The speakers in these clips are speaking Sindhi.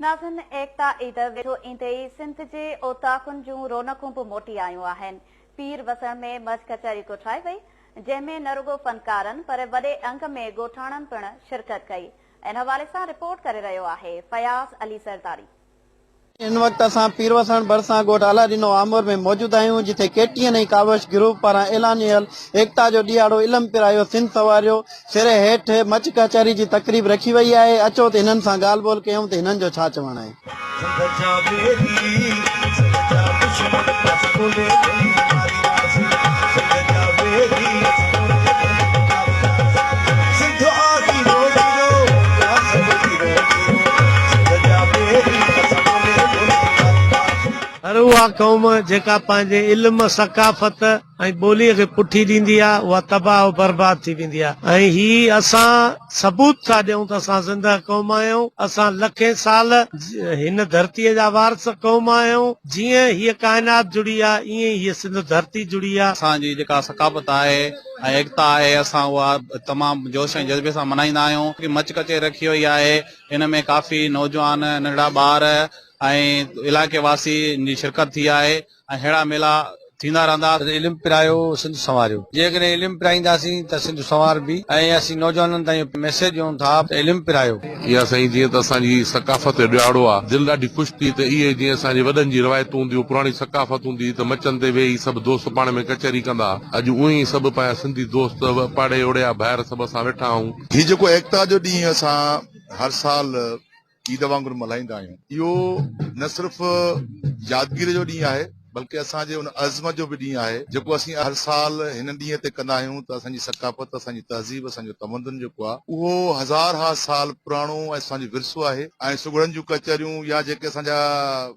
ناظرين ايڪتا عيد ويجهو ايندي ئي سنڌ جي اوطاقن جون رونقون به موٽي آيون آهن. پير وسڻ ۾ مچ ڪچهري ڪوٺائي وئي، جنهن ۾ نه رڳو فنڪارن پر وڏي انگ ۾ ڳوٺاڻن پڻ شرڪت ڪئي. ان حوالي سان رپورٽ ڪري رهيو آهي فياض علي زرداري. هن وقت اسان پيروسڻ ڀرسان ڳوٺ الاڏنو آمور ۾ موجود آهيون جتي K T N ۽ Kawish group پاران اعلانيل ايڪتا جو ڏيهاڙو علم پرايو سنڌ سنواريو سر هيٺ مچ ڪچهري جي تقريب رکي وئي آهي اچو ته هنن سان ڳالهه ٻولهه ڪيون ته هنن جو ڇا چوڻ آهي. سنڌ جا ويري سنڌ جا دشمن اسين ٻولي ٻولي مارينداسين سنڌ جا ويري اسين ٻولي ٻولي مارينداسين سنڌ آ هيرو هيرو آ سڀ هيرو هيرو سنڌ جا ويري اسين ٻولي ٻولي مارينداسين. هر اها قوم جيڪا پنهنجي علم، ثقافت، ۽ ٻوليء کي پٺي ڏيندي آ اها تباهه و برباد ٿي ويندي آ ۽ هي اسان ثبوت ٿا ڏيون ته اسان زنده قوم آهيون اسان لکين سال هن ڌرتيء جا وارث قوم آهيون جيئن هيء ڪائنات جڙي آ ايئن ئي هيء سنڌ ڌرتي جڙي آ. اسان جي جيڪا ثقافت آهي ۽ ايڪتا آهي اسان اها تمام جوش ۽ جذبي سان ملهائيندا آهيون. مچ ڪچهري رکي وئي آهي ان ۾ ڪافي نوجوان ننڍڙا ٻار ۽ علائقي واسين جي شرڪت ٿي آهي. ۽ ههڙا ميلا ٿيندا رهندا. علم پرايو سنڌ سنواريو. جيڪڏهن علم پرائينداسين ته سنڌ سنواربي ۽ اسين نوجوانن تائين اهو ميسيج ڏيون ٿا ته علم پرايو. اها سائين جيئن ته اسان جي ثقافت جو ڏهاڙو آ دل ڏاڍي خوش ٿي ته اهي جيئن اسان جي وڏن جي روايتون هونديون پراڻي ثقافت هوندي هئي ته مچن تي ويهي سڀ دوست پاڻ ۾ ڪچهري ڪندا اڄ اونئين ئي سڀ پنهنجا سنڌي دوست پاڙي اوڙي جا ڀائر سڀ اسان ويٺا آهون. هي جيڪو ايڪتا جو ڏينهن اسان هر سال عيد وانگر ملهائيندا آهيون. اهو نه صرف يادگيري جو ڏينهن آهي بلڪه اسان جي ان عزم جو به ڏينهن آهي جيڪو اسين هر سال هن ڏينهن تي ڪندا آهيون ته اسان جي ثقافت، اسان جي تهذيب، اسان جو تمدن جيڪو آهي اهو هزار ها سال پراڻو ۽ اسان جو ورثو آهي ۽ سگهڙن جون ڪچهريون يا جيڪي اسان جا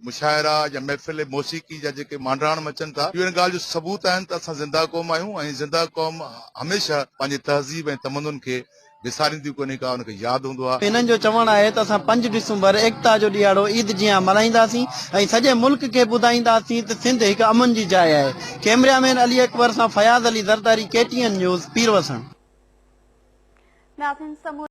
مشاعرا يا محفل موسيقي جا جيڪي مانڊاڻ مچن ٿا اهي ان ڳالهه جو ثبوت آهن ته اسان زنده قوم آهيون ۽ زنده قوم هميشه پنهنجي تهذيب ۽ تمدن کي وساريندي ڪونهي ڪا ان کي ياد هوندو آ. هنن جو چوڻ آهي ته اسان پنج ڊسمبر ايڪتا جو ڏهاڙو عيد جيان ملهائينداسين ۽ سڄي ملڪ کي ٻڌائينداسين ته سنڌ هڪ امن جي جاء آهي. ڪئميرا مين علي اڪبر سان Fayaz Ali Zardari, K T N news, Pirwasan. ناظرين سموري.